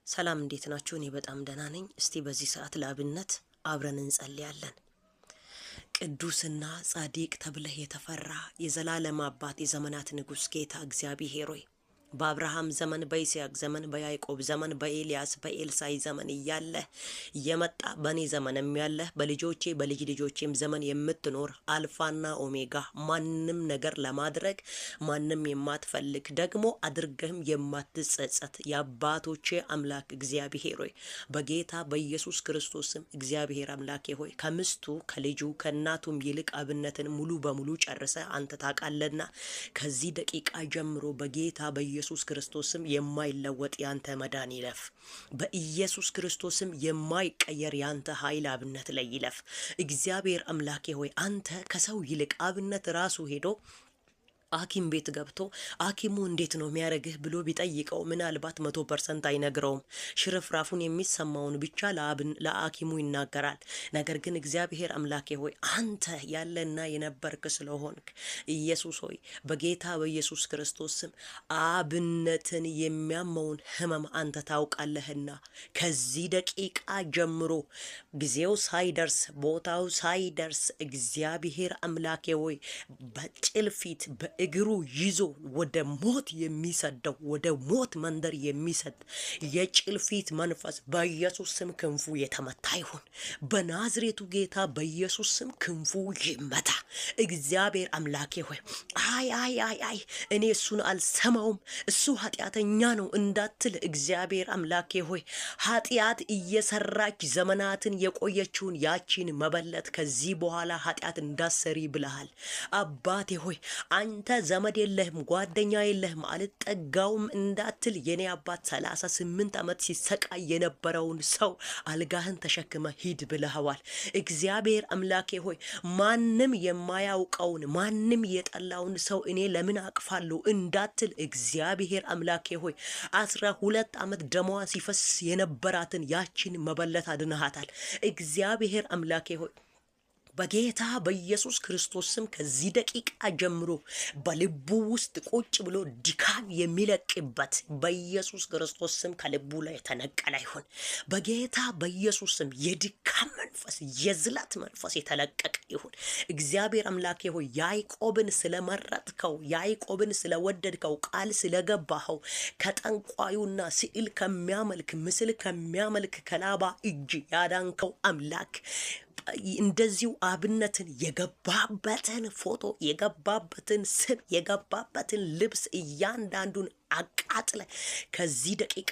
ሰላም እንዴት ናችሁ? እኔ በጣም ደህና ነኝ። እስቲ በዚህ ሰዓት ለአብነት አብረን እንጸልያለን። ቅዱስና ጻድቅ ተብለህ የተፈራ የዘላለም አባት የዘመናት ንጉሥ ጌታ እግዚአብሔር ሆይ፣ በአብርሃም ዘመን፣ በይስሐቅ ዘመን፣ በያዕቆብ ዘመን፣ በኤልያስ በኤልሳይ ዘመን እያለ እየመጣ በእኔ ዘመንም ያለህ በልጆቼ በልጅ ልጆቼም ዘመን የምትኖር አልፋና ኦሜጋ፣ ማንም ነገር ለማድረግ ማንም የማትፈልግ ደግሞ አድርገህም የማትጸጸት የአባቶቼ አምላክ እግዚአብሔር ሆይ፣ በጌታ በኢየሱስ ክርስቶስም እግዚአብሔር አምላኬ ሆይ፣ ከምስቱ ከልጁ ከእናቱም ይልቅ አብነትን ሙሉ በሙሉ ጨርሰ አንተ ታውቃለህና ከዚህ ደቂቃ ጀምሮ በጌታ በኢየሱስ ክርስቶስም የማይለወጥ ያንተ መዳን ይለፍ። በኢየሱስ ክርስቶስም የማይቀየር ያንተ ኃይል አብነት ላይ ይለፍ። እግዚአብሔር አምላኬ ሆይ፣ አንተ ከሰው ይልቅ አብነት ራሱ ሄዶ ሐኪም ቤት ገብቶ ሐኪሙ እንዴት ነው የሚያደርግህ ብሎ ቢጠይቀው ምናልባት 100% አይነግረውም። ሽርፍራፉን የሚሰማውን ብቻ ለሐኪሙ ይናገራል። ነገር ግን እግዚአብሔር አምላኬ ሆይ፣ አንተ ያለና የነበርክ ስለሆንክ ኢየሱስ ሆይ፣ በጌታ በኢየሱስ ክርስቶስ ስም አብነትን የሚያመውን ሕመም አንተ ታውቃለህና ከዚህ ደቂቃ ጀምሮ ጊዜው ሳይደርስ ቦታው ሳይደርስ እግዚአብሔር አምላኬ ሆይ፣ በጭልፊት በእግሩ ይዞ ወደ ሞት የሚሰደው ወደ ሞት መንደር የሚሰድ የጭልፊት መንፈስ በኢየሱስ ስም ክንፉ የተመታ ይሁን። በናዝሬቱ ጌታ በኢየሱስ ስም ክንፉ ይመታ። እግዚአብሔር አምላኬ ሆይ፣ አይ አይ አይ አይ እኔ እሱን አልሰማውም እሱ ኃጢአተኛ ነው እንዳትል፣ እግዚአብሔር አምላኬ ሆይ፣ ኃጢአት እየሰራች ዘመናትን የቆየችውን ያቺን መበለት ከዚህ በኋላ ኃጢአት እንዳሰሪ ብለሃል። አባቴ ሆይ፣ አንተ ዘመድ የለህም ጓደኛ የለህም አልጠጋውም እንዳትል፣ የኔ አባት 38 ዓመት ሲሰቃይ የነበረውን ሰው አልጋህን ተሸክመ ሂድ ብለኸዋል። እግዚአብሔር አምላኬ ሆይ፣ ማንም የማያውቀውን ማንም የጠላውን ሰው እኔ ለምን አቅፋለሁ እንዳትል፣ እግዚአብሔር አምላኬ ሆይ፣ 12 ዓመት ደሟ ሲፈስ የነበራትን ያቺን መበለት አድነሃታል። እግዚአብሔር አምላኬ ሆይ፣ በጌታ በኢየሱስ ክርስቶስ ስም ከዚህ ደቂቃ ጀምሮ በልቡ ውስጥ ቁጭ ብሎ ድካም የሚለቅበት በኢየሱስ ክርስቶስ ስም ከልቡ ላይ የተነቀለ ይሁን። በጌታ በኢየሱስ ስም የድካም መንፈስ የዝላት መንፈስ የተለቀቀ ይሁን። እግዚአብሔር አምላኬ ሆይ፣ ያዕቆብን ስለመረጥከው ያዕቆብን ስለወደድከው ቃል ስለገባኸው ከጠንቋዩና ስዕል ከሚያመልክ ምስል ከሚያመልክ ከላባ እጅ ያዳንከው አምላክ እንደዚሁ አብነትን የገባበትን ፎቶ የገባበትን ስም የገባበትን ልብስ እያንዳንዱን አቃጥለ ከዚህ ደቂቃ